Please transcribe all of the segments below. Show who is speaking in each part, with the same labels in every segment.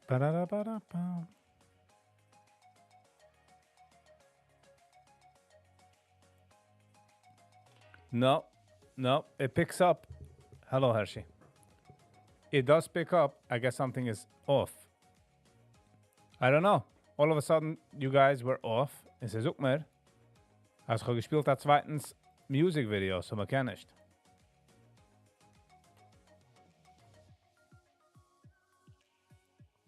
Speaker 1: Ba-da-da-ba-da-ba. No, no, it picks up. Hello, Hershey. It does pick up. I guess something is off. I don't know. All of a sudden, you guys were off. און ס'זאגט מיר, אז איך האב געשפילט א צווייטנס music video, so מ'קען נישט.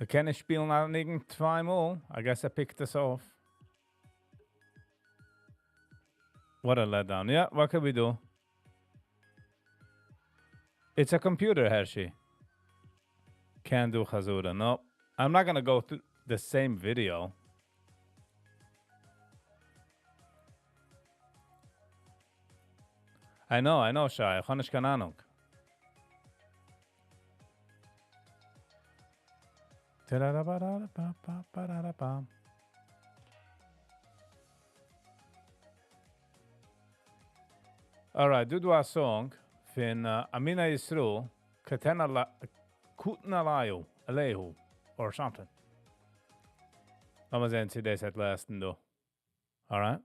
Speaker 1: מ'קען נישט שפילן א ניגון צוויי מאל. I guess I picked this off. What a letdown. Yeah, what can we do? It's a computer, Hershey. Can't do חזרה. No. I'm not gonna go through the same video. I know, I know, Shai. איך האב נישט קיין אהנונג. Alright, דא דא א song פון אמינה ישראל, קטן עליו, עליהו, or something. לאמיר זען צו דאס וועט last ן דא. Alright?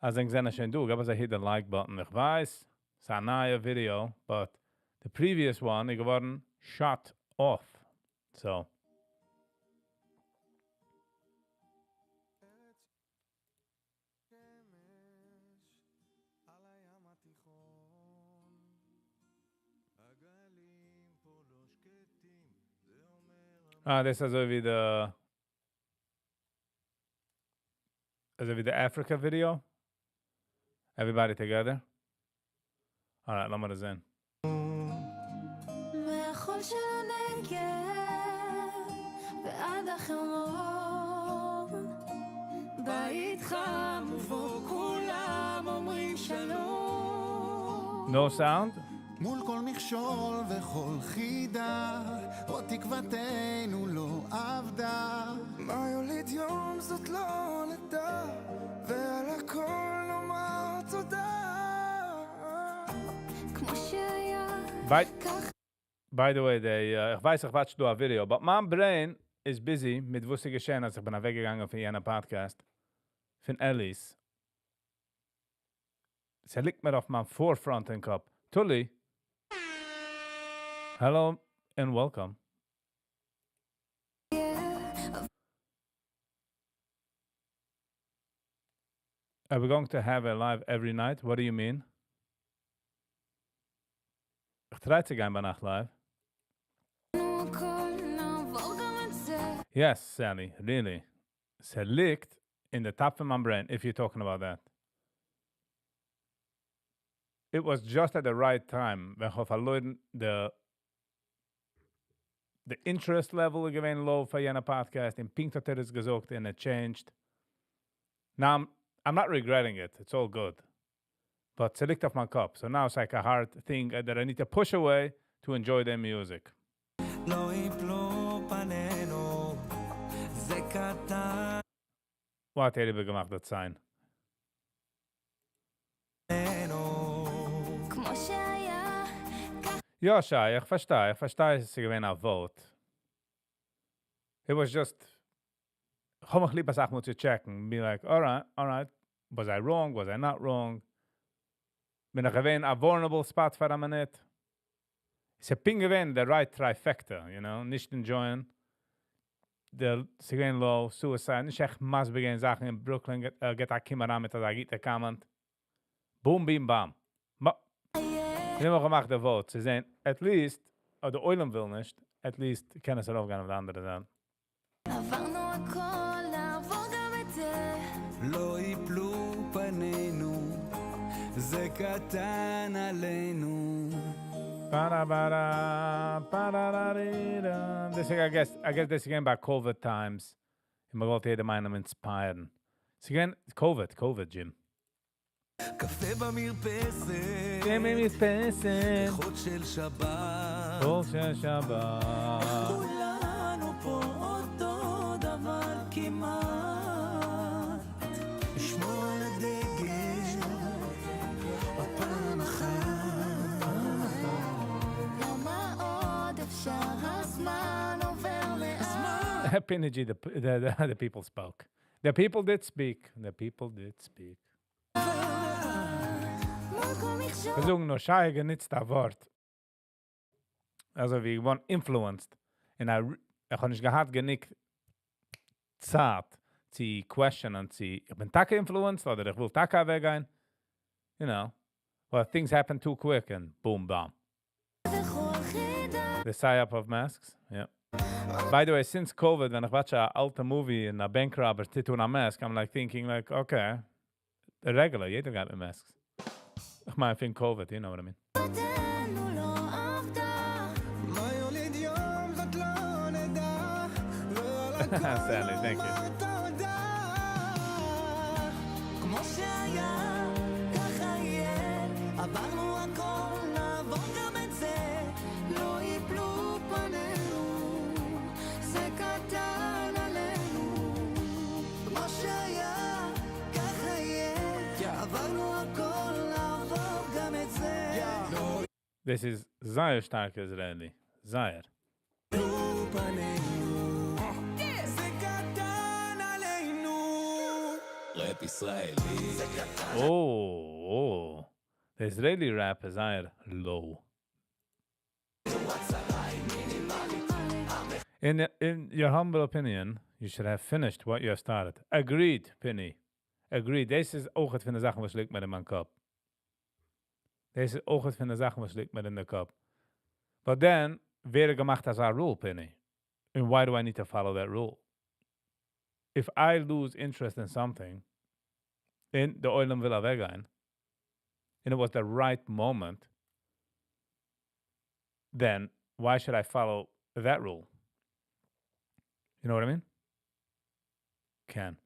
Speaker 1: אז ענק זענען שוין דא, געב אונז א hit the like button. איך ווייס, ס'איז א נייע video, but the previous one איז געווארן shut off. So. אה, דאס איז אזוי ווי די אזוי ווי די Africa video. Everybody together. Alright, לאמיר עס זען.
Speaker 2: מהחול של הנגב ועד החרמון בית חם ובו כולם אומרים שלום.
Speaker 1: No sound?
Speaker 3: מול כל מכשול וכל חידה, עוד תקוותנו לא אבדה.
Speaker 4: מה יוליד יום זאת לא נדע, ועל הכל נאמר תודה.
Speaker 2: כמו שהיה, כך
Speaker 1: By the way, די, איך ווייס איך watch דא א video, but מיין brain איז busy מיט וואס איז געשען אז איך בין אוועקגעגאנגען פון יענע podcast פון Ellie's. ס'ליגט מיר אויף מיין forefront אין קאפ. Tully, hello and welcome. Are we going to have a live every night? What do you mean? איך try צו גיין ביינאכט live.
Speaker 2: הכל נעבור גם את זה.
Speaker 1: Yes, Sally, really. ס'ליגט אין the top פון מיין brain, if you're talking about that. It was just at the right time, ווען איך האב פארלוירן the interest level איז געווען low פאר יענע podcast, און פונקט האט ער עס געזאגט and it changed. Now, I'm not regretting it, it's all good. But ס'ליגט אויף מיין קאפ, so now it's like a hard thing that I need to push away to enjoy their music.
Speaker 4: לא יפלו פנינו, זה קטן.
Speaker 1: וואו האט ער איבערגעמאכט די ציין?
Speaker 2: כמו שהיה, כך
Speaker 1: יא, שי, איך פארשטיי, איך פארשטיי, עס איז געווען א vote. It was just, איך האב מיך ליב אסאך מאל צו check ן, be like, alright, alright, was I wrong, was I not wrong? בין איך געווען א vulnerable spot פאר א מינוט? ס'איז פונקט געווען the right trifecta, you know, נישט enjoy ען, די ס'איז געווען low, suicide, נישט עכט מסביר געווען זאכן אין Brooklyn, געט א קום אריין מיט אזא גוטע comment. Boom beam bam. Ma. מיר האבן געמאכט די vote, צו זען, at least, אויב די עולם וויל נישט, at least קען עס ארויפגיין אויף די אנדערע זייט.
Speaker 2: עברנו הכל, נעבור גם את זה.
Speaker 4: לא יפלו פנינו, זה קטן עלינו.
Speaker 1: Ba-da-ba-da, ba-da-da-dee-da. דאס איז, I guess דאס איז געווען ביי COVID times. און מען וואלט יעדעם איינעם inspire ן. ס'איז געווען COVID, COVID, Jim.
Speaker 4: קפה במרפסת,
Speaker 1: קפה במרפסת,
Speaker 4: ריחות של שבת.
Speaker 1: ריחות של שבת.
Speaker 4: כולנו פה אותו דבר כמעט. לשמור על הדגל עוד פעם אחת.
Speaker 2: כמה עוד אפשר, הזמן עובר
Speaker 1: Energy, the people spoke. The people did speak. The people did speak.
Speaker 2: מול כל מכשול
Speaker 1: מיר זאגן נאר שייע גענוצט א ווארט. אזוי ווי געווארן influenced. און איך האב נישט געהאט גענוג צייט צו question צו איך בין טאקע influenced אדער איך וויל טאקע אוועקגיין. Well, things happen too quick and boom, bam.
Speaker 2: וכל חידה
Speaker 1: The psyop of masks, yeah. By the way, since COVID, ווען איך watch א אלטע movie און א bank robber טוט אן א mask, I'm like thinking like, okay, regular, יעדער גייט מיט masks. איך מיין, פון COVID, you know what I mean.
Speaker 2: תקוותנו לא אבדה
Speaker 4: מה יוליד יום זאת לא נדע ועל הכל
Speaker 1: Stanley, thank you.
Speaker 4: נאמר תודה.
Speaker 5: כמו שהיה, ככה יהיה, עברנו הכל, נעבור גם את זה,
Speaker 3: לא ייפלו פנינו, זה קטן עלינו.
Speaker 5: כמו שהיה, ככה יהיה, עברנו הכל, נעבור גם את זה.
Speaker 1: This is זייער שטארק Israeli. זייער.
Speaker 4: פנינו, זה קטן עלינו.
Speaker 6: ראפ ישראלי.
Speaker 1: Oh. The Israeli rap is זייער low. In your humble opinion, you should have finished what you have started. Agreed, Penny. Agreed. דאס איז אויך פון די זאכן, וואס ליגט מיר אין מיין קאפ. דאס איז אויך פון די זאכן, וואס ליגט מיר אין דער קאפ. But then, ווער האט געמאכט אזא rule, Penny? And why do I need to follow that rule? If I lose interest in something, און דער עולם וויל אוועקגיין, and it was the right moment, then why should I follow that rule? You know what I mean? Can.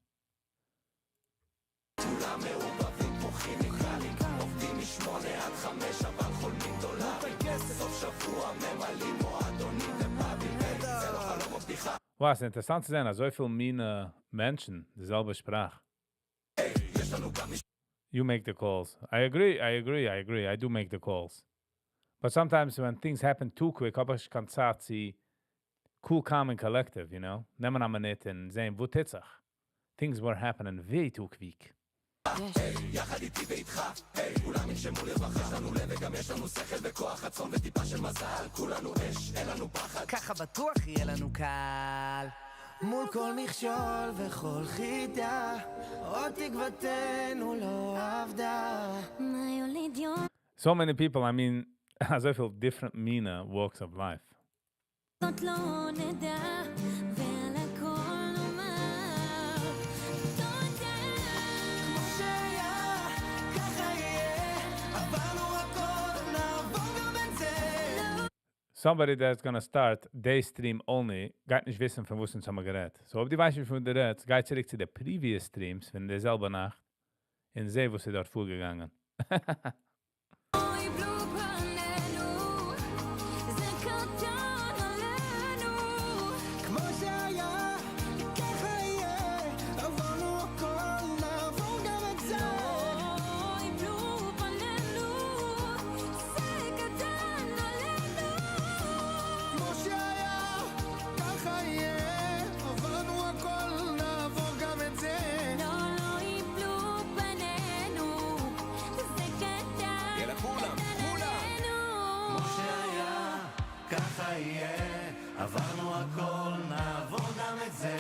Speaker 6: כולם מעורבבים כמו כימיקלים עובדים מ-8 עד 5 אבל חולמים דולרים סוף שבוע ממלאים מועדונים ופאבים זה לא חלום או בדיחה
Speaker 1: וואו, ס'איז אינטערעסאנט צו זען, אזויפיל מיני מענטשן, די זעלבע שפראך. You make the calls. I agree, I agree, I agree. I do make the calls. But sometimes when things happen too quick, האב איך קיין צייט צו cool, calm and collective. נעמען א מינוט און זען, וואס טוט זיך. Things were happening way too quick.
Speaker 6: יחד איתי ואיתך, היי, כולם ינשמו לרווחה יש לנו לב וגם יש לנו שכל וכוח רצון וטיפה של מזל כולנו אש, אין לנו פחד
Speaker 5: ככה בטוח יהיה לנו קל.
Speaker 4: מול כל מכשול וכל חידה, עוד תקוותנו לא אבדה.
Speaker 2: מה יוליד יום
Speaker 1: So many people, I mean, אזויפיל different מיני walks of life.
Speaker 2: זאת לא נדע ועל הכל נאמר תודה.
Speaker 5: כמו שהיה, ככה יהיה, עברנו הכל, נעבור גם את זה.
Speaker 1: Somebody that's gonna start day stream only, גייט נישט וויסן פון וואס אונז האבן גערעדט. So, אויב דו ווייסט נישט פון וואס דו רעדסט, גיי צוריק צו די previous streams פון די זעלבע נאכט און זע, וואס איז דארט פארגעגאנגען.
Speaker 2: לא יפלו פנינו זה קטן עלינו
Speaker 4: כמו שהיה, ככה יהיה, עברנו הכל, נעבור גם את זה.
Speaker 2: לא יפלו פנינו זה קטן עלינו
Speaker 3: כמו שהיה, ככה יהיה, עברנו הכל, נעבור גם את זה.
Speaker 2: לא, לא יפלו פנינו זה קטן
Speaker 6: יאללה כולם, כולם
Speaker 2: עלינו
Speaker 5: כמו שהיה, ככה יהיה, עברנו הכל, נעבור גם את זה.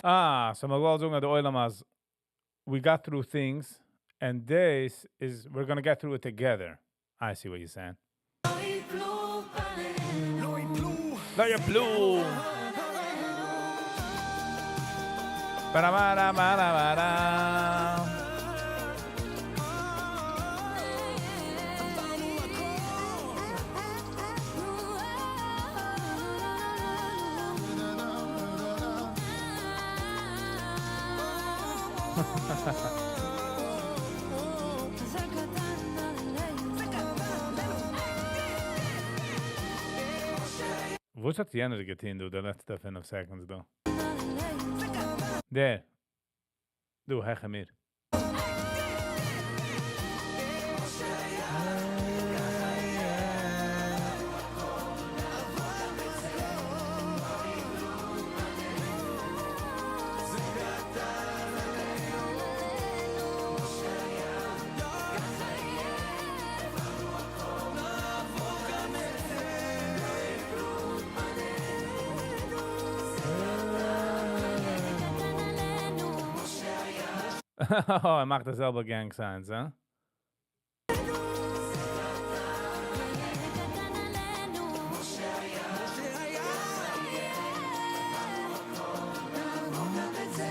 Speaker 1: Ah, so מ'וויל זאגן, דער עולם אז we got through things, and this is we're gonna get through it together. I see what you're saying.
Speaker 2: לא יפלו פנינו
Speaker 4: לא יפלו.
Speaker 1: לא יפלו! Ba-da-ba-da-ba-da-ba-da.
Speaker 4: עברנו הכל.
Speaker 2: זה קטן עלינו
Speaker 1: וואס האט יענער געטון, דו, די לעצטע 5 seconds דא? דער. דו, העכער מיר. ער מאכט די זעלבע gang signs, הא?
Speaker 2: קטן עלינו.
Speaker 5: שהיה
Speaker 3: נעבור גם את זה.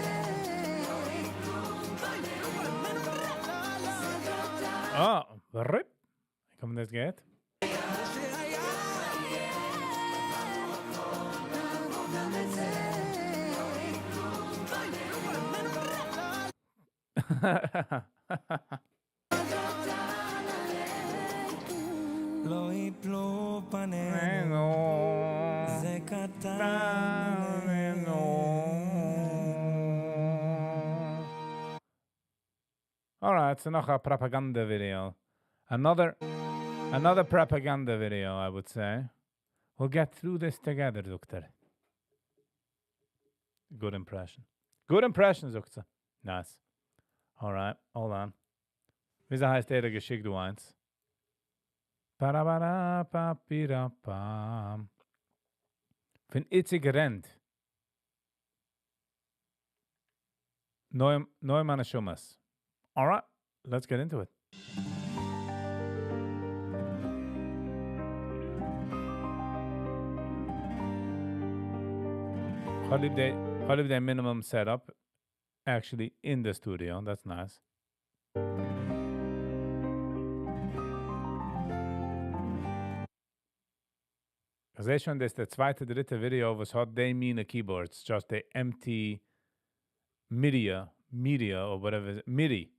Speaker 5: לא
Speaker 1: אה, rip. קומט דאס גייט?
Speaker 5: שהיה
Speaker 3: נעבור גם את זה. קטן עלינו.
Speaker 5: לא יפלו פנינו זה קטן עלינו.
Speaker 1: Alright, so נאך א propaganda video. Another propaganda video, I would say. We'll get through this together, זאגט ער. Good impression. Good impression, זאגט זי. Nice. Alright, hold on. וויאזוי הייסט דער געשיקט דו איינס? Parabara pa pira pam. פון Itzik Rent. נועם הנשמות. Alright, let's get into it. כ'האב ליב די, כ'האב ליב די minimum setup actually in the studio. That's nice. איך זע שוין, דאס איז דער צווייטע, דריטע video, וואס האט די מינע keyboards, just the empty media or whatever, MIDI.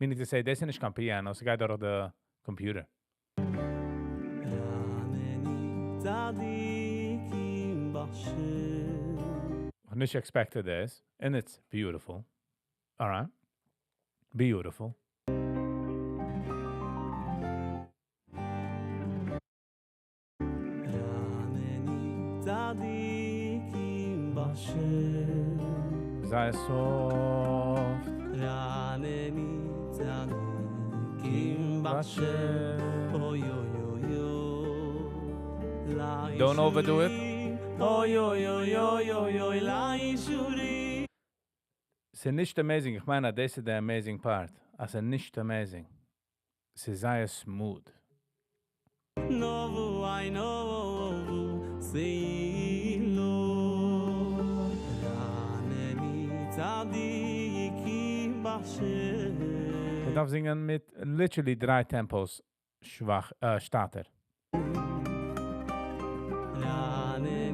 Speaker 1: Meaning to say, דאס איז נישט קיין piano, ס'גייט דורך the computer.
Speaker 5: צדיקים בשם.
Speaker 1: נישט expected this, and it's beautiful. All right. Beautiful.
Speaker 5: רנני צדיקים בשם.
Speaker 1: זיי soft.
Speaker 5: רנני צדיקים בשם. אוי אוי אוי אוי.
Speaker 1: Don't overdo it.
Speaker 5: אוי אוי אוי אוי אוי אוי לישורי.
Speaker 1: ס'איז נישט amazing. איך מיין, דאס איז the amazing part. ס'איז נישט amazing. ס'איז זייער smooth.
Speaker 5: נובו איי נובו סילו רנני צדיקים בשם.
Speaker 1: איך דארף זינגען מיט literally דריי tempos שוואך, שטאטער.
Speaker 5: רנני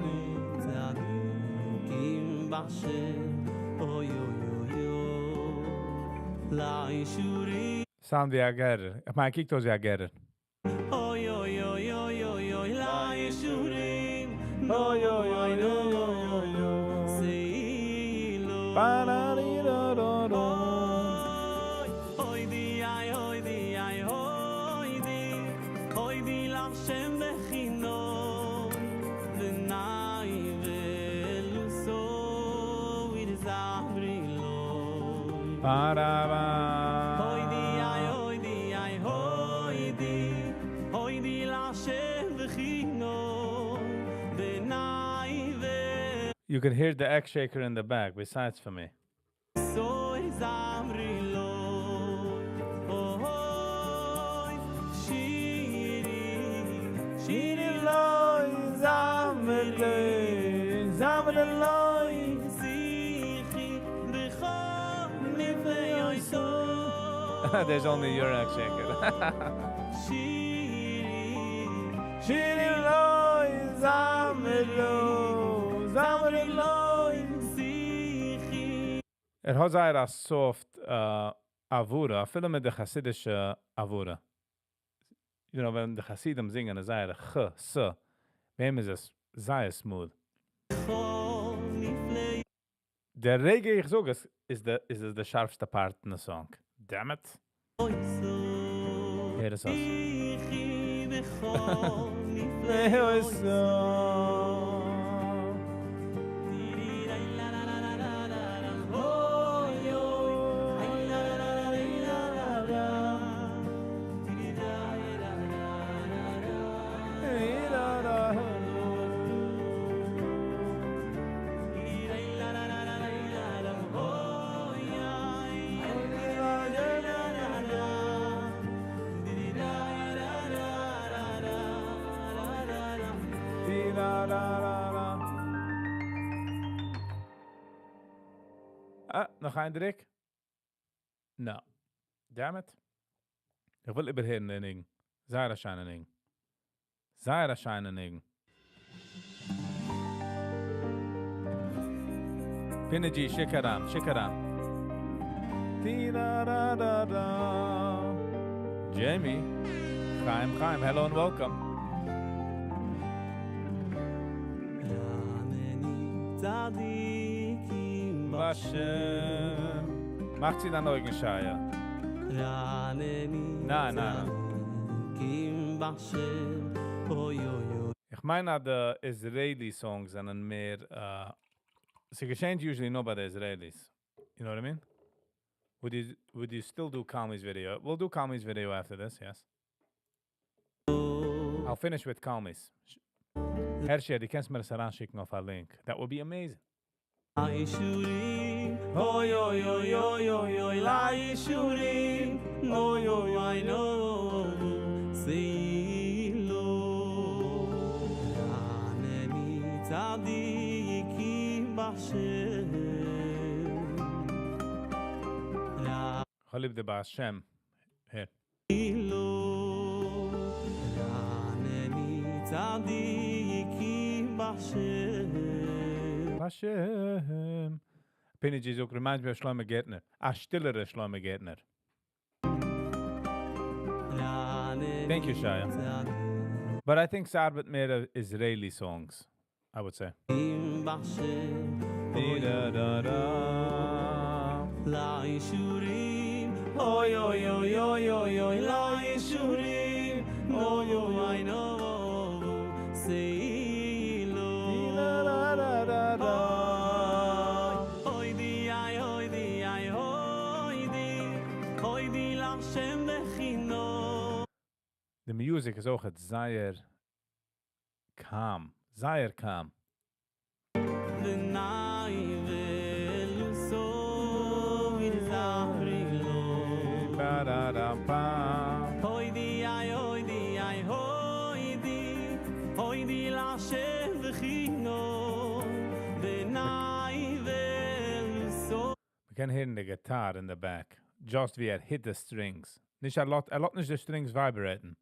Speaker 5: צדיקים בשם. אוי אוי אוי אוי לישורי.
Speaker 1: Sound ווי א גערער. איך מיין, קוקט אויס ווי א גערער.
Speaker 5: אוי אוי אוי אוי אוי אוי לישורים. אוי אוי אוי אוי אוי אוי סילו. אוי די איי אוי די איי אוי די אוי די להשם בכינור ונאי ולוסו וירזמרי לו.
Speaker 1: Ba-da-ba.
Speaker 5: אוי די איי אוי די איי אוי די אוי די להשם בכינור ונאי ו
Speaker 1: You can hear the egg shaker in the back besides for me.
Speaker 5: סוי זמרי לו אוי שירי שירי לו זמרי זמרי לו שיחי בכל נפלא יסוד.
Speaker 1: There's only your egg shaker.
Speaker 5: שירי
Speaker 1: שירי לו זמרי לו זמרי לו
Speaker 5: שיחי.
Speaker 1: ער האט זייער א soft הברה, אפילו מיט די חסידישע הברה. ווען די חסידים זינגען, איז זייער ח, ס. ביי אים איז עס זייער smooth. דער רגע איך זאג עס, איז עס די שארפסטע part אין the song. Damn it. הער עס אויס.
Speaker 5: שיחי בכל נפלא
Speaker 1: יסוד. נאך איין דריק? No. Damn it. איך וויל איבערהערן די ניגון. זייער א שיינע ניגון. זייער א שיינע ניגון. פיני דזשי, שיק אריין, שיק אריין. טי-דא-דא-דא-דא. דזשעימי, חיים חיים, hello and welcome. בהשם. מאך צו דיינע אויגן שייע. ניין, ניין. איך מיין אז די Israeli songs זענען מער, ס'געשענט usually נאר ביי די Israelis. You know what I mean? Would you still do Kalmi's video? We'll do Kalmi's video after this, yes. I'll finish with Kalmi's. הערשי, דו קענסט מיר עס אריינשיקן אויף א link. That would be amazing.
Speaker 5: אוי אוי אוי אוי אוי אוי ליישורים אוי אוי אוי נו סילו רנני צדיקים בהשם
Speaker 1: כ'האב ליב די בהשם הער.
Speaker 5: אילו רנני צדיקים בהשם.
Speaker 1: בהשם. פיני דזשי זאגט reminds me of שלמה גערטנער. א שטילערע שלמה גערטנער. Thank you שייע. But I think ס'ארבעט מער Israeli songs, I would say.
Speaker 5: אוי אוי אוי אוי אוי אוי ליישורים אוי אוי אוי נו סילו אוי די איי אוי די איי אוי די אוי די להשם בכינו.
Speaker 1: די music איז אויכעט זייער calm, זייער calm. מ'קען הערן די guitar in the back, just ווי ער hit די strings. נישט ער לאזט, ער לאזט נישט די strings vibraten.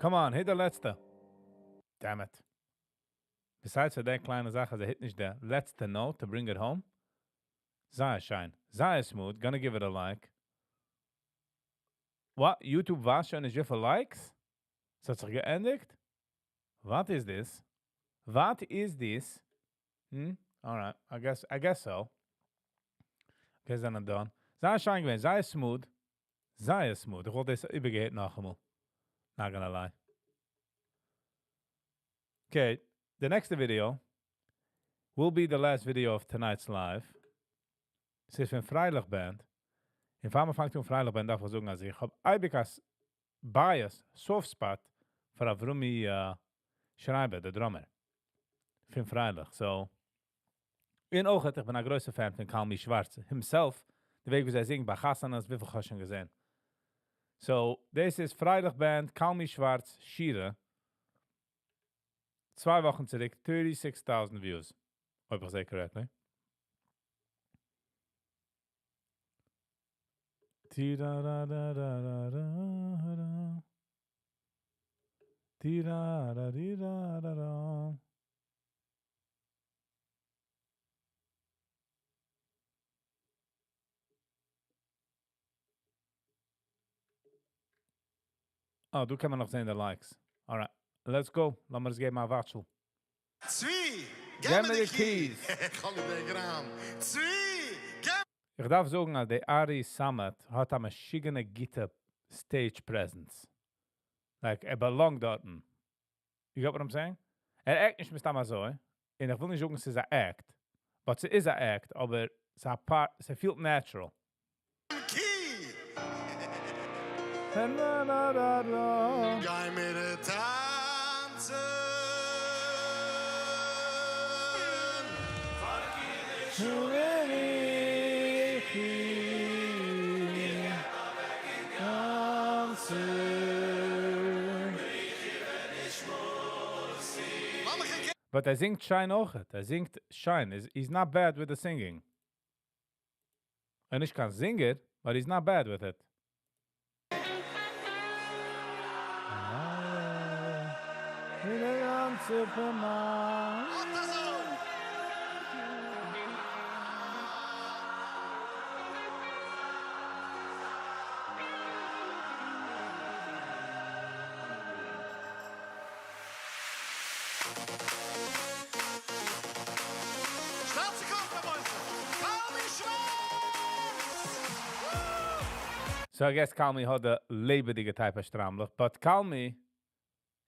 Speaker 1: Come on, hit די לעצטע. Damn it. Besides פאר די קליינע זאך אז ער hit נישט די לעצטע note to bring it home. זייער שיין. זייער smooth. Gonna give it a like. What? YouTube ווייסט שוין נישט וויפיל likes? ס'האט זיך געענדיגט? What is this? What is this? Hmm? Alright, I guess, I guess so. Okay, זענען done. זייער שיין געווען, זייער smooth. זייער smooth. איך וואלט דאס איבערגעהערט נאכאמאל. Not gonna lie. Okay, the next video will be the last video of tonight's live. ס'איז פון פרייליך Band. און פאר מ'פאנגט אן פרייליך Band דארף איך זאגן, אז איך האב אייביג א bias, soft spot פאר אברומי שרייבער, דער drummer. פון פרייליך. So, און אויך, איך בין א גרויסער fan פון קלמי שווארץ himself. די וועג ווי זיי זינגען ביי חתונות, וויפיל איך האב שוין געזען. So, דאס איז פרייליך Band, קלמי שווארץ, שירה. צוויי וואכן צוריק, 36,000 views. אויב איך זע correctly. דיראראדירארארא. אה, דא קען מען נאך זען די likes. Alright, let's go. לאמיר עס געבן א וואטשל.
Speaker 4: צבי,
Speaker 1: געב מיר די keys.
Speaker 4: Holiday גראם. צבי, געב
Speaker 1: איך דארף זאגן אז די ארי סאמעט האט א משוגענע גוטע stage presence. Like, ער belongt דארטן. You get what I'm saying? ער act נישט מסתם אזוי. און איך וויל נישט זאגן, ס'איז א act. But ס'איז א act, אבער ס'איז א part, ס'פילט natural.
Speaker 4: key.
Speaker 1: Na, na, na, na.
Speaker 4: גיי מיר טאנצן.
Speaker 1: טאנצן.
Speaker 4: מאמע קיין
Speaker 1: But ער זינגט שיין אויך. ער זינגט שיין. He's not bad with the singing. ער נישט קיין singer, but he's not bad with it.
Speaker 4: אט אזוי. שטעלט זיך אויף, רבותי. קלמי שווארץ!
Speaker 1: So I guess Kalmi האט די לעבעדיגע type of שטריימלעך, but Kalmi,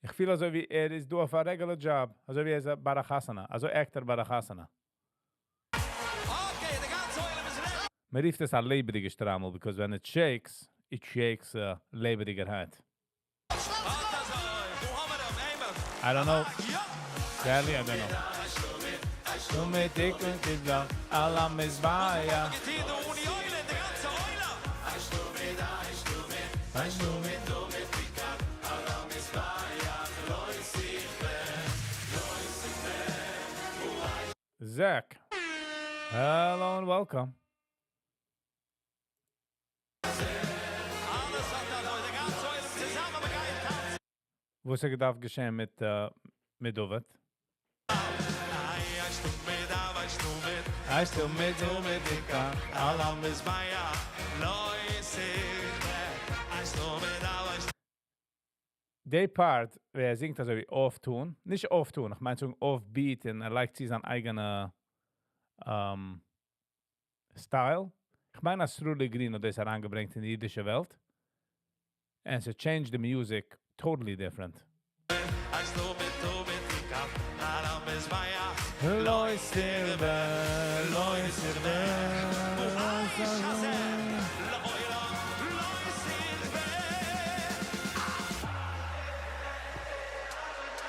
Speaker 1: איך פיל אזוי ווי ער איז דא אויף א regular job, אזוי ווי ער איז ביי א חתונה, אזוי act ער ביי א חתונה.
Speaker 6: Okay, די גאנצע עולם איז ready.
Speaker 1: מען רופט עס א לעבעדיגע שטריימל, because when it shakes, it shakes לעבעדיגערהייט.
Speaker 6: אט אזוי, דא האבן מיר אים, איינמאל.
Speaker 1: I don't know.
Speaker 6: יא.
Speaker 1: Sadly, I don't know. על המזבח.
Speaker 6: געטון דא אן די עולם, די גאנצע עולם.
Speaker 1: הייסט דו מיט Zach, hello and welcome.
Speaker 6: אלעס האט אזוי, די גאנצע עולם צוזאמען מ'גייט טאנצן.
Speaker 1: וואס האט געדארפט געשען מיט, מיט דוד?
Speaker 6: איי, איי, שטום מיט, איי, שטום מיט.
Speaker 1: הייסט דו מיט, דו מיט,
Speaker 6: על המזבח, לא יסיר, איי, שטום מיט, איי,
Speaker 1: די part, ווי ער זינגט אזוי ווי off-tune, נישט off-tune, איך מיין off-beat און ער לייגט צו זיין אייגענע style. איך מיין, אז Sruly Green האט דאס אריינגעברענגט אין די אידישע וועלט. And to change the music totally different.
Speaker 6: איי, שטום מיט, דו מיט, על המזבח,
Speaker 1: לא יסיר לא יסיר
Speaker 6: האיש הזה, לעולם, לא יסיר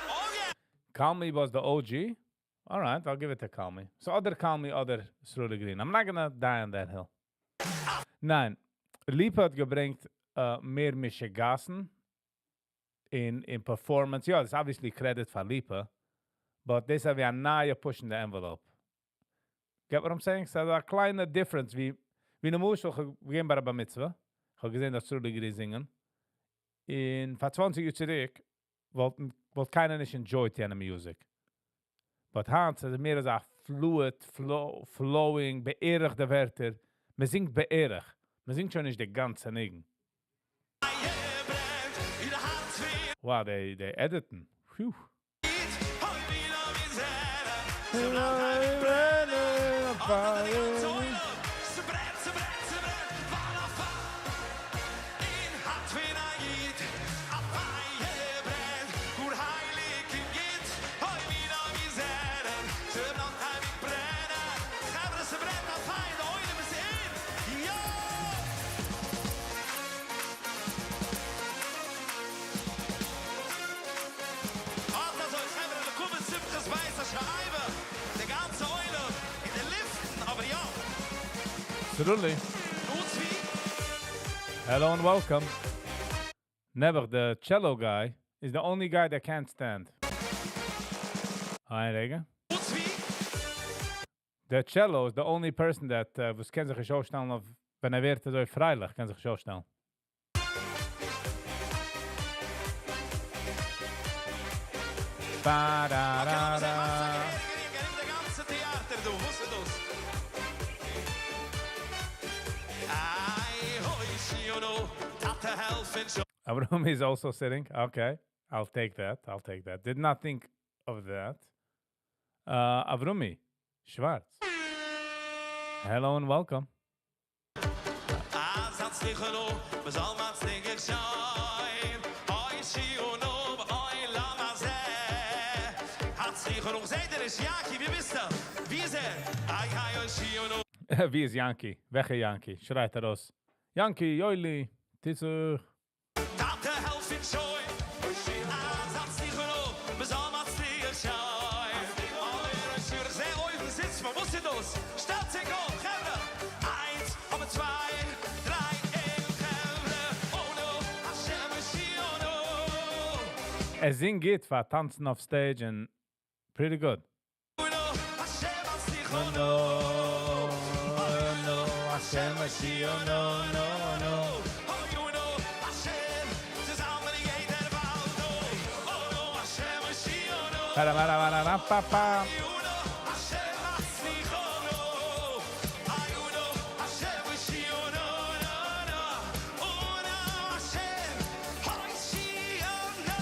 Speaker 6: Oh yeah!
Speaker 1: Kalmi was the OG. All right, I'll give it to Kalmi. So אדער Kalmi, אדער Sruly Green. I'm not gonna die on that hill. ניין, ליפא האט געברענגט מער משוגעת'ן אין performance. יא, דאס איז obviously credit פאר ליפא. But דאס איז ווי א נייע pushing the envelope. Get what I'm saying? ס'איז א קליינע difference, ווי, ווי למשל, איך גיי ביי א בר מצוה. איך האב געזען, אז Sruly Green זינגען. אין פאר 20 יאר צוריק, וואלטן, וואלט קיינער נישט enjoyed יענע music. But היינט איז מער אזא fluid, flow, flowing, בערך די ווערטער. מען זינגט בערך. מען זינגט שוין נישט די גאנצע ניגון.
Speaker 6: ברענט, אין הארץ ווי
Speaker 1: Wow, they editen. Phew.
Speaker 6: אוי, ווי לאמיר זען, ס'בלייבט ברענען, אט די גאנצע עולם, ס'ברענט, ס'ברענט, ס'ברענט, ווייל א פייער אין הארץ פון א איד, א פייער ברענט, גאר הייליג און גוט, אוי, ווי לאמיר זען, ס'בלייבט אייביג ברענען, חברה, ס'ברענט א פייער, די עולם איז אין, יא! אט אזוי, חברה, לכבוד שמחת בית השואבה, די גאנצע עולם אין די לופטן, אבער יא.
Speaker 1: Sruly.
Speaker 6: נו, צבי.
Speaker 1: Hello and welcome. Never, the cello guy, is the only guy that can't stand. Hi, רגע.
Speaker 6: נו, צבי.
Speaker 1: The cello is the only person that וואס קען זיך נישט אויפשטעלן אויף, ווען ער ווערט אזוי פרייליך, קען זיך נישט אויפשטעלן. פא דא
Speaker 6: Okay,
Speaker 1: דא
Speaker 6: לאמיר זען, מאכטס א
Speaker 1: דא.
Speaker 6: געהעריגע רינג ארום די גאנצע טעאטער דא, וואס איז דאס? איי, הושיעה נא, טאטע העלף אונז שוין.
Speaker 1: Avram is also sitting. Okay, I'll take that. I'll take that. Did not think of that. Avrumi Schwartz. Hello and welcome.
Speaker 6: אז הצליחו, מ'זאל מצליח שוין. הושיעה נא, בעולם הזה. הצליחו, זעט ער איז יאנקי, ווי ביסטו? ווי איז ער? איי, איי, הושיעה נא.
Speaker 1: ווי איז יאנקי? וועלכע יאנקי? שרייט ארויס. יאנקי, יולי, טיצוך.
Speaker 6: טאטע העלף אונז שוין. אז הצליחו, מ'זאל מצליח שוין. אוי, הושיעה, זע אויבן זיצט מען, וואס איז דאס? שטעלט זיך אויף, חברה. איינס, אבער צוויי, דריי, און חברה. אנא, השם הושיעה נא.
Speaker 1: ער זינגט גוט פאר טאנצן אויף stage and pretty good.
Speaker 6: אנא, השם הצליחו
Speaker 1: No, no, השם הושיעה נא, no, no.
Speaker 6: אוי, אנא, השם, צוזאמען יעדער באלד. אנא, השם הושיעה נא.
Speaker 1: Para, para, para, para, pa, pa.
Speaker 6: אנא, השם הצליחו נא. אנא, השם הושיעה נא, נא, נא. אנא, השם הושיעה נא.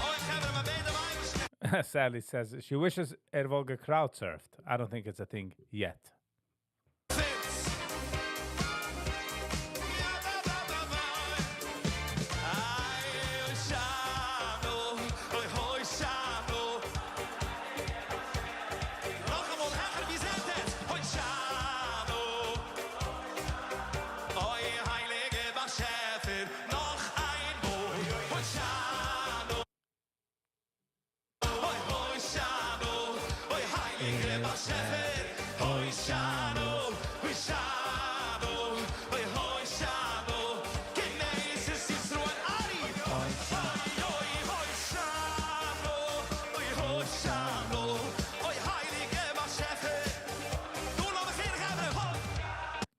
Speaker 6: אוי, חברה, מ'בעט דעם אייבערשטן.
Speaker 1: Sally says she wishes ער וואלט gecrowdsurfed. I don't think it's a thing yet.
Speaker 6: זיץ. יא, בא, בא, בא, בא. איי, הושענא, אוי, הושענא. נאכאמאל העכער, ווי זענט עטס? הושענא. אוי, הייליגער באשעפער, נאך איינמאל. הושענא. אוי, הושענא. אוי, הייליגער באשעפער, הושענא, הושענא, אוי, הושענא. כנסת ישראל, ארי. אוי, אוי, הושענא, אוי, הושענא, אוי, הייליגער באשעפער. דו לאמיר זען, חברה, הוי.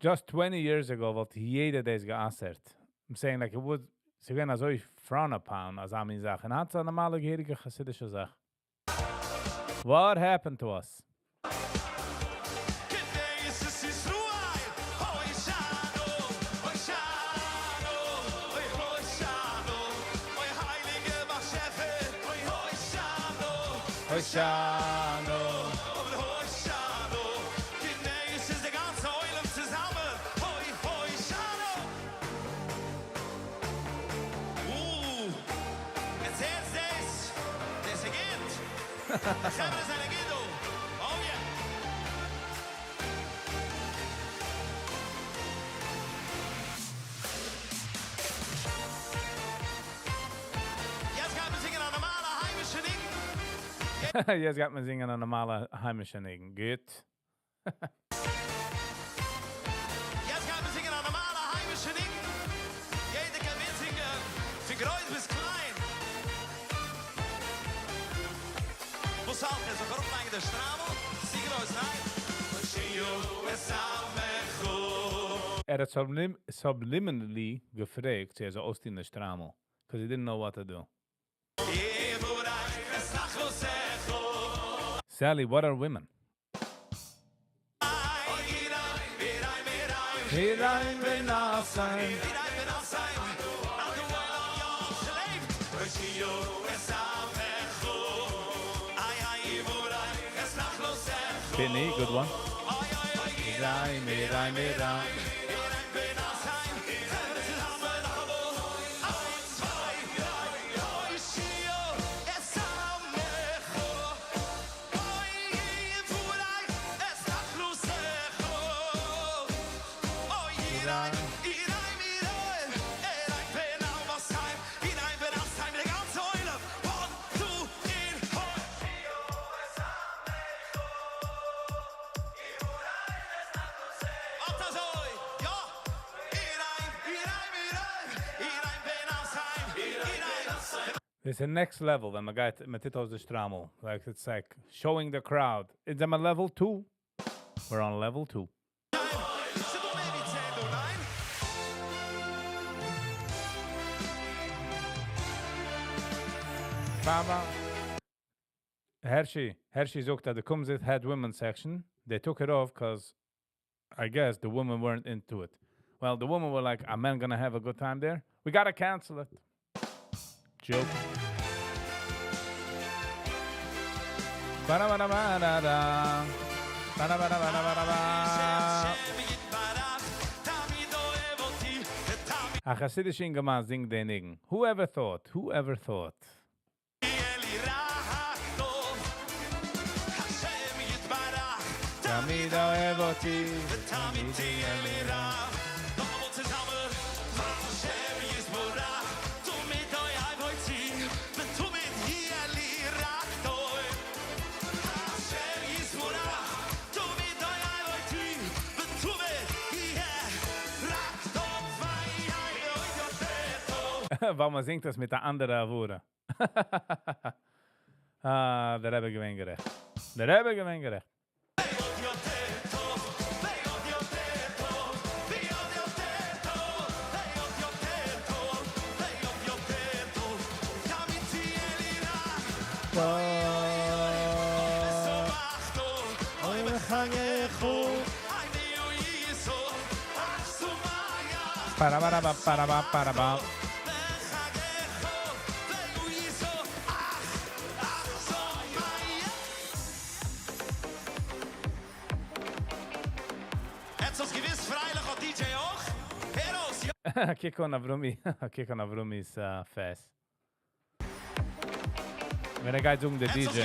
Speaker 1: Just 20 years ago וואלט יעדער דאס גע'אסר'ט. I'm saying like it would ס'איז געווען אזוי frowned upon אזא מין זאך. און היינט איז א נארמאלע געהעריגע חסידישע זאך. What happened to us?
Speaker 6: כנסת ישראל, הושענא, הושענא, אוי, הושענא, אוי, הייליגער באשעפער, אוי, הושענא,
Speaker 1: הושענא.
Speaker 6: אוי, הושענא, כנסת די גאנצע עולם צוזאמען, אוי, הושענא. יעצט הערט דאס, דאס איז גוט. די חברה זענען גוט דא. Oh yeah. יעצט גייט מען זינגען א נארמאלע היימישע ניגון.
Speaker 1: יעצט גייט מען זינגען א נארמאלע היימישע ניגון. גוט.
Speaker 6: יעצט גייט מען זינגען א נארמאלע היימישע ניגון. יעדער קען מיטזינגען, פון גרויס ביז קליין. וואס האלט איר? זאל איך אראפלייגן די שטריימל? צו גרויס, ניין? הושיעה את עמך.
Speaker 1: ער האט subliminally געפרעגט, צו ער זאל אויסטון די שטריימל. Because he didn't know what to do.
Speaker 6: יבורך את נחלתך.
Speaker 1: Sally, what are women?
Speaker 6: איי,
Speaker 1: היריין ונעשיים.
Speaker 6: היריין ונעשיים. אז דו עולם יא, ס'לעבט. הושיעה את עמך. איי, איי, יבורך את נחלתך.
Speaker 1: Benny, good one.
Speaker 6: איי, איי, איי,
Speaker 1: מיריים, מיריים, מיריים.
Speaker 6: היריין ונעשיים. חברה צוזאמען נאכאמאל. איינס, צוויי, דריי. הושיעה את עמך. אוי, יבורך את נחלתך. אוי, היריין, היריין, היריין. היריין ונעשיים. היריין ונעשיים. די גאנצע עולם. One, two, three, four. אט אזוי, יא! היריין, היריין, היריין, היריין ונעשיים, היריין.
Speaker 1: It's the next level ווען מ'גייט מ'טוט אויס די שטריימל. Like it's like showing the crowd. It's on level 2. We're on level 2.
Speaker 6: ס'דא מער ווי 10 דא, ניין?
Speaker 1: Baba. Hershey, Hershey זאגט that the Kumzits had women's section. They took it off because I guess the women weren't into it. Well, the women were like, are men gonna have a good time there? We gotta cancel it. Joke. Ba-da-ba-da-ba-da-da. Ba-da-ba-da-ba-da-ba-da. א חסידישע אינגערמאן זינגט דעם ניגון. Whoever thought? Whoever thought? תמיד אוהב אותי, תמיד תהיה לי רע. ווייל מען זינגט דאס מיט אן אנדערע הברה. אה, דער רבי געווען גערעכט. דער רבי געווען גערעכט. Para para para para para. קוק אן Avrumi, קוק אן Avrumi's face. ווען ער גייט זאגן דער DJ.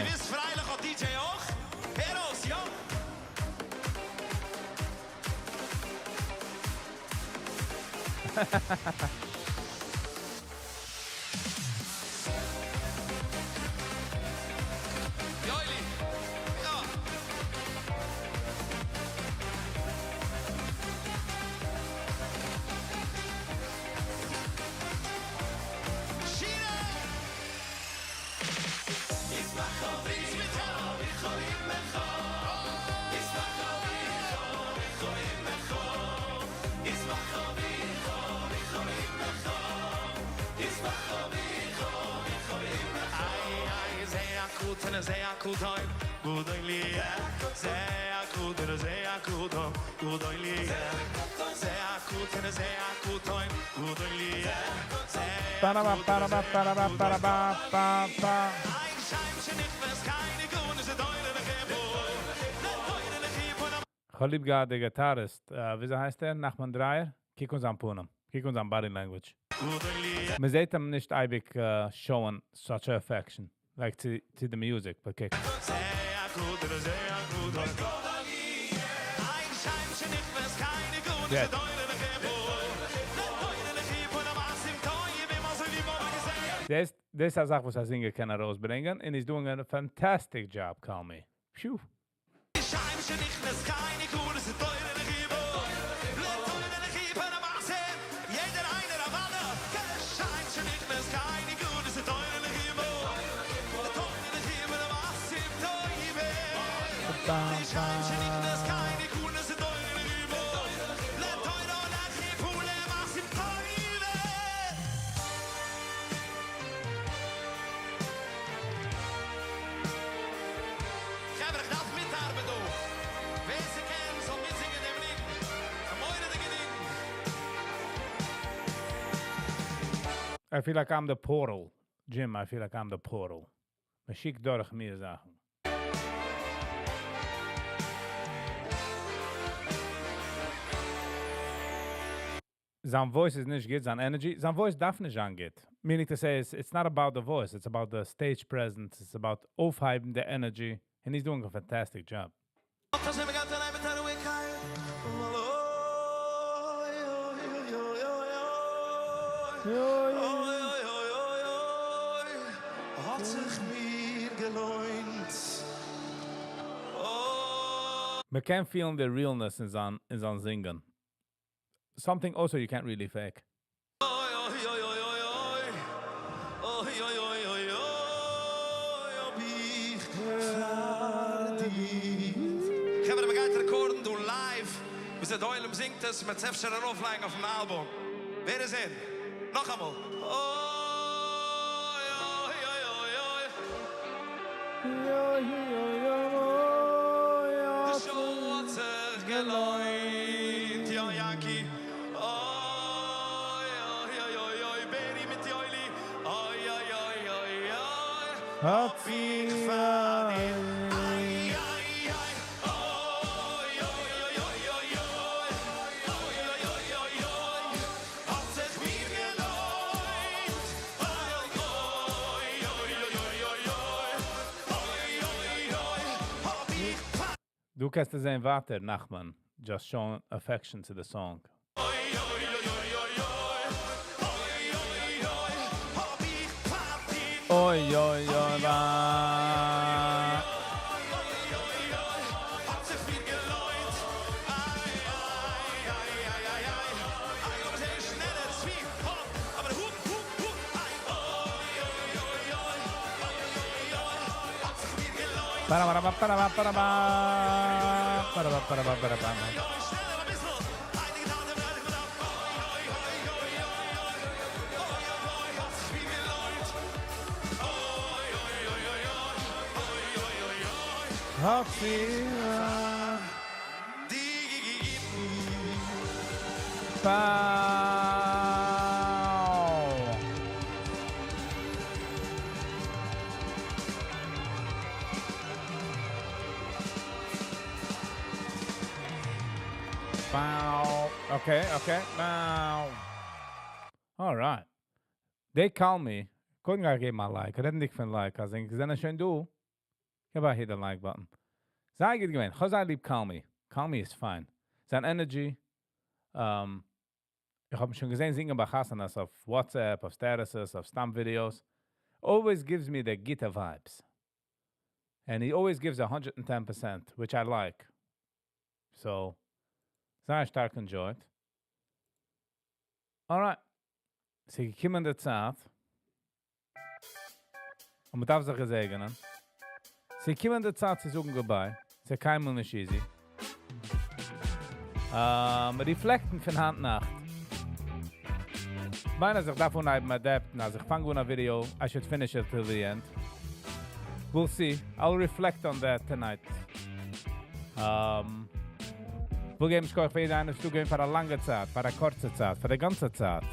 Speaker 1: Ba-da-ba-ba-da-ba-ba-da-ba-ba-ba. כ'האב ליב געהאט דער guitarist, ווי הייסט ער? Nachman Dreier? קוק אן זיין פנים. קוק אן זיין body language. מען זעט אים נישט אייביג showing such a affection, like to the music, but קוק. Yeah. דאס, דאס איז א זאך, וואס א singer קען ארויסברענגען, and he's doing a fantastic job, call me. Phew. I feel like I'm the portal. Jim, I feel like I'm the portal. מען שיקט דורך מיר זאכן. זיין voice איז נישט גוט, זיין energy, זיין voice דארף נישט זיין גוט. Meaning to say, it's not about the voice, it's about the stage presence, it's about אויפהייבן the energy, and he's doing a fantastic job.
Speaker 6: האט זיך מיר געלוינט.
Speaker 1: מען קען feel the realness אין זיין זינגען. Something also you can't really fake.
Speaker 6: אוי אוי אוי אוי אוי אוי אוי אוי אוי אוי האב איך פארדינט. חברה, מען גייט record ן דא live. ווי דער עולם זינגט עס, מ'וועט עס אפשר ארויפלייגן אויפן אלבום. ווער איז אין? נאכאמאל. אוי אוי אוי אוי.
Speaker 1: אוי אוי
Speaker 6: די show האט זיך געלוינט, יא יענקי, אוי אוי אוי אוי אוי בערי מיט יואלי, אוי אוי אוי אוי אוי
Speaker 1: האט
Speaker 6: האב איך פאר דיר, איי איי איי, אוי אוי אוי אוי אוי אוי, אוי אוי אוי אוי אוי, האט זיך מיר געלוינט, אוי אוי אוי אוי אוי אוי אוי, אוי אוי אוי, האב איך פאר.
Speaker 1: דו קענסט זען ווייטער, Nachman, just showing affection to the song.
Speaker 6: אוי אוי אוי אוי אוי אוי, אוי אוי אוי, האב איך פאר דיר.
Speaker 1: אוי אוי אוי ווא.
Speaker 6: אוי אוי אוי, האט זיך מיר געלוינט. איי איי איי איי איי איי, איי אבער זייער שנעלער צבי, האפ, אבער הופ הופ הופ, איי אוי אוי אוי אוי, אוי אוי אוי, האט זיך מיר געלוינט.
Speaker 1: פאראבאראבא פאראבא פאראבא פאראבא פאראבא פאראבא.
Speaker 6: אוי אוי, שנעלער אביסל. איי די געדאנק דער וועלט אוי אוי אוי אוי אוי אוי, אוי אוי אוי, האט זיך מיר געלוינט. אוי אוי אוי אוי אוי, אוי אוי אוי אוי,
Speaker 1: האט זיך
Speaker 6: די
Speaker 1: Bow. Bow. Okay. Bow. All right. They call me. קודם געב א like. רעדנדיג פון like. אז איך זענען שוין דא. געב א hit the like button. זייער גוט געווען. כ'האב זייער ליב Call Me. Call Me is fine. זיין energy. איך האב שוין געזען זינגען ביי חתונות אויף WhatsApp, אויף statuses, אויף סתם videos. Always gives me the guitar vibes. And he always gives 110%, which I like. So, זייער שטארק enjoyed. Alright. ס'איז געקומען די צייט. און מ'דארף זיך געזעגענען. ס'איז געקומען די צייט צו זאגן goodbye. ס'איז קיינמאל נישט easy. Reflect ן פון היינט נאכט. מיין אז איך דארף אנהייבן adapt ן, אז איך פאנג אן א video, I should finish it till the end. We'll see. I'll reflect on that tonight. וויל געבן שכוח פאר יעדער איינער, וואס דא געווען פאר א לאנגע צייט, פאר א קורצע צייט, פאר די גאנצע צייט.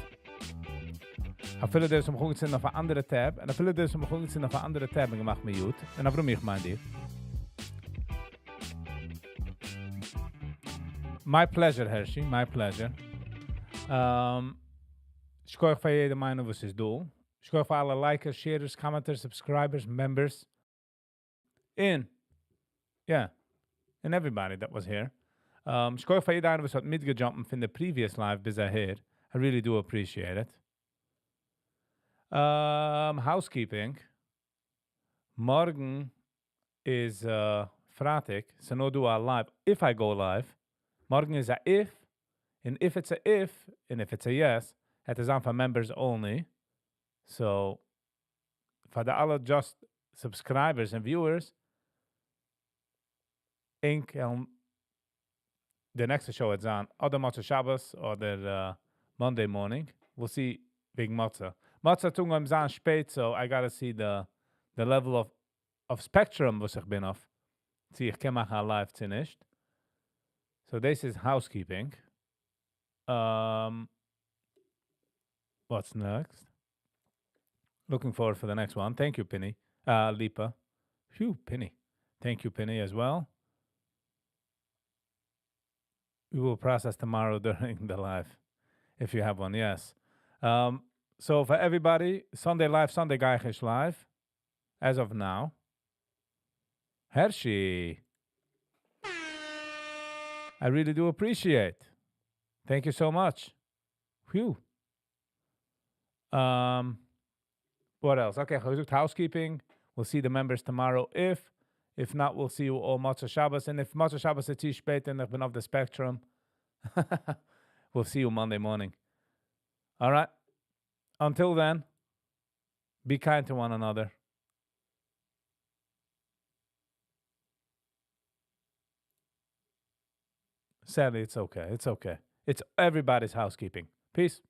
Speaker 1: אפילו דאס האבן מיר אנגעצינדן אויף אן אנדערע tab, און אפילו דאס האבן מיר אנגעצינדן אויף אן אנדערע tab און געמאכט mute. און אברהם, איך מיין דיר. My pleasure, Hershey, my pleasure. שכוח פאר יעדעם איינעם וואס איז דא. שכוח פאר אלע likers, sharers, commenters, subscribers, members. In. Yeah. And everybody that was here. שכוח פאר יעדער איינער וואס האט מיטגע jump ט פון the previous live ביז אהער. I really do appreciate it. Housekeeping. מארגן איז פרייטאג, so no do a live. If I go live, מארגן איז a if, and if it's a if, and if it's a yes, het is aan for members only. So, פאר די אלע just subscribers and viewers, ענק, the next show איז on אדער מוצאי שבת אדער Monday morning. We'll see וועגן מוצאי. מוצאי טון ביים זיין שפעט, so I gotta see the level of spectrum וואס איך בין אויף. צי איך קען מאכן א live צי נישט. So this is housekeeping. What's next? Looking forward for the next one. Thank you, Penny. Lipa. Phew, Penny. Thank you, Penny, as well. We will process tomorrow during the live, if you have one, yes. So for everybody, Sunday live, Sunday גיי איך live, as of now. Hershey. I really do appreciate. Thank you so much. Phew. What else? Okay, housekeeping. We'll see the members tomorrow. If not, we'll see you all מוצאי שבת. And if מוצאי שבת איז צו שפעט און איך בין off the spectrum, we'll see you Monday morning. All right. Until then, be kind to one another. Sadly, it's okay. It's okay. It's everybody's housekeeping. Peace.